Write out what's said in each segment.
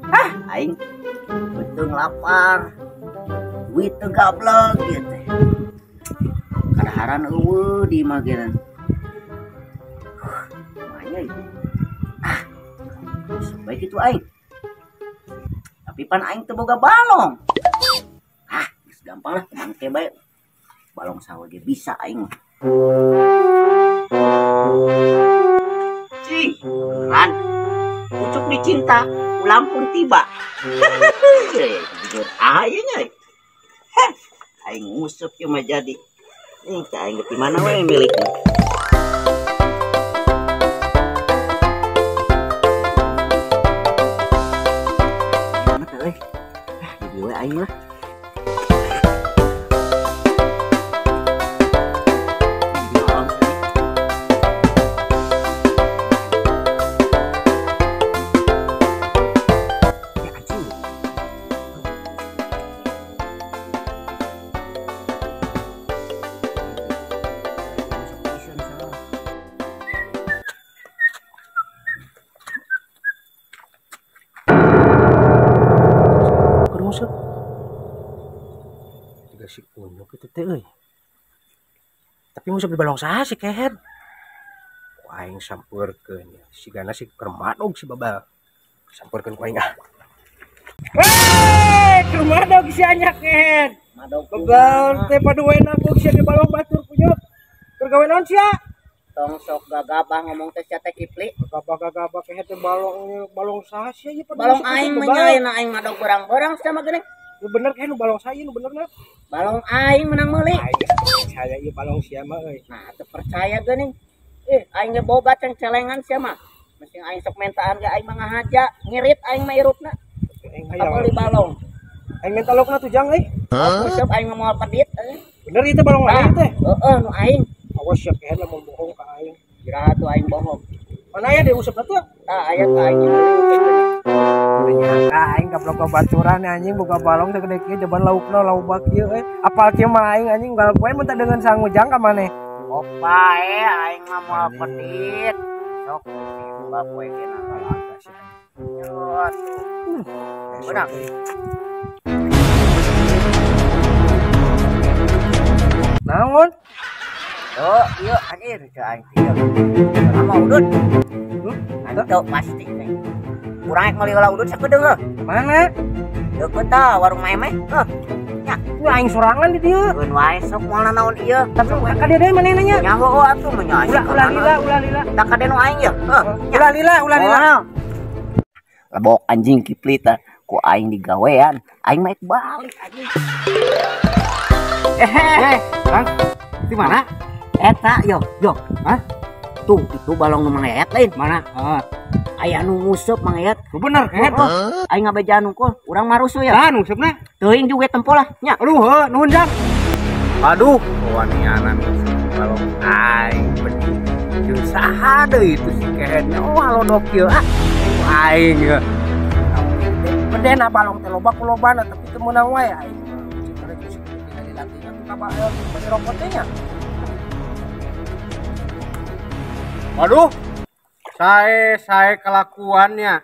Hah, aing beuteung lapar. Duit teu gablek ieu teh. Kadaharan eueuh di imah ge. Kumaha ieu? Ah. Baik itu aing. Tapi pan aing teu boga balong. Ah, geus gampang lah mangke bae. Balong saha ge bisa aing mah. Cing, beneran. Pucuk dicinta, ulang pun tiba. Jujur aja nya. Heh, aing nguseup ieu mah jadi. Nih, aing di mana we miliknya. Mana teh euy? Ah, di dieu we aing lah. Si kunyuk itu teh euy. Tapi nguseup di balong saha si kehed. Ku aing sampeurkeun ya. Sigana si kermadog si babal. Sampeurkeun ku aing ah. Hei, kermadog si anya kehed. Madog babal teh paduena ku sia di balong batur kunyuk. Keur gawe naon sia? Tong sok gagabah ngomong teh sia teh Kipli. Gagabah-gagabah kehed teh balong balong saha sia ieu balong aing mah nyaina aing madog berang-berang sia mah geuning. Nu bener kayak nu balong saya nu bener na. Balong aing menang meuli. Aing percaya ieu balong sia mah euy. Nah, teu percaya geuning. Eh, aing ge boga cengcelengan sia mah. Mesti aing sok mentaan ge aing mah ngahaja, ngirit aing mah irupna. Aing hayang meuli balong. Aing minta lokna tuh jang euy. Aku siap aing mah moal pedit euy. Bener ieu teh balong aing teh? Heeh, nu aing. Awas sia kehed lamun bohong ka aing. Kira tuh aing bohong. Mana aya deui usepna tuh? Tah aya ka aing meuli. Ternyata aing gablok ka baturan anjing boga balong sagede kieu jaban laukna laubak kieu euy. Apal kieu mah aing anjing unggal poe mun teu deungeun sangujang ka maneh. Ok bae aing mah moal pedit. Sok unggal poe ge na balaga sia. Yo atuh. Beunang. Naon? Tuh, ieu anjir teu aing teu. Sama udut. Henteu pasti teh. Urang rek meuli heula udut sakedeung heuh. Mana? Deukeut tah warung Maemeh. Heuh. Nya, ku aing sorangan di dieu. Keun wae sok moal nanaon ieu. Tapi ka dieu deui manehna nya. Nya heueuh atuh mah nya. Ulah lila, ulah lila. Tah ka nu aing ieu. Heuh. Ulah lila, ulah lila. Lebok anjing Kipli tah ku aing digawean. Aing mah balik anjing. Eh, Kang. Di mana? Eta yo, yo. Hah? Tuh, itu balong nu Mang Yayat lain. Mana? Heeh. Aya nu nguseup Mang Yayat. Nu bener kehed. Aing ngabejaan hungkul, urang marusuh ya. Tah ngusupna? Teuing juga tempo lah nya. Aduh, heuh, nuhun jang. Aduh, wanianan balong aing pedih. Jeung saha deui itu si kehednya. Oh, halodok kieu ah. Aing ye. Bedena balong teh loba ku lobana tapi teu meunang wae aing. Cik geus dilatih atuh ka bae rokok teh nya. Waduh, saya kelakuannya.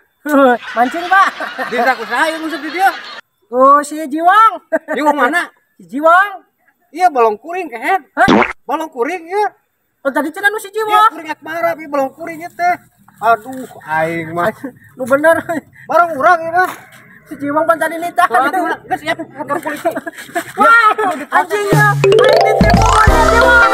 Mancing pak. Bisa ku saya nguseup di dia. Oh si Jiwang. Jiwang mana? Si Jiwang. Iya balong kuring kehed. Hah? Balong kuring ya. Oh tadi cenah nu si Jiwang. Iya kuring akmara, tapi balong kuring ya teh. Aduh, aing mah. Nu bener. Barang urang ya mah. Si Jiwang pan tadi nitah. Geus siap kantor polisi. Wah, anjingnya. Aing ditipu Jiwang.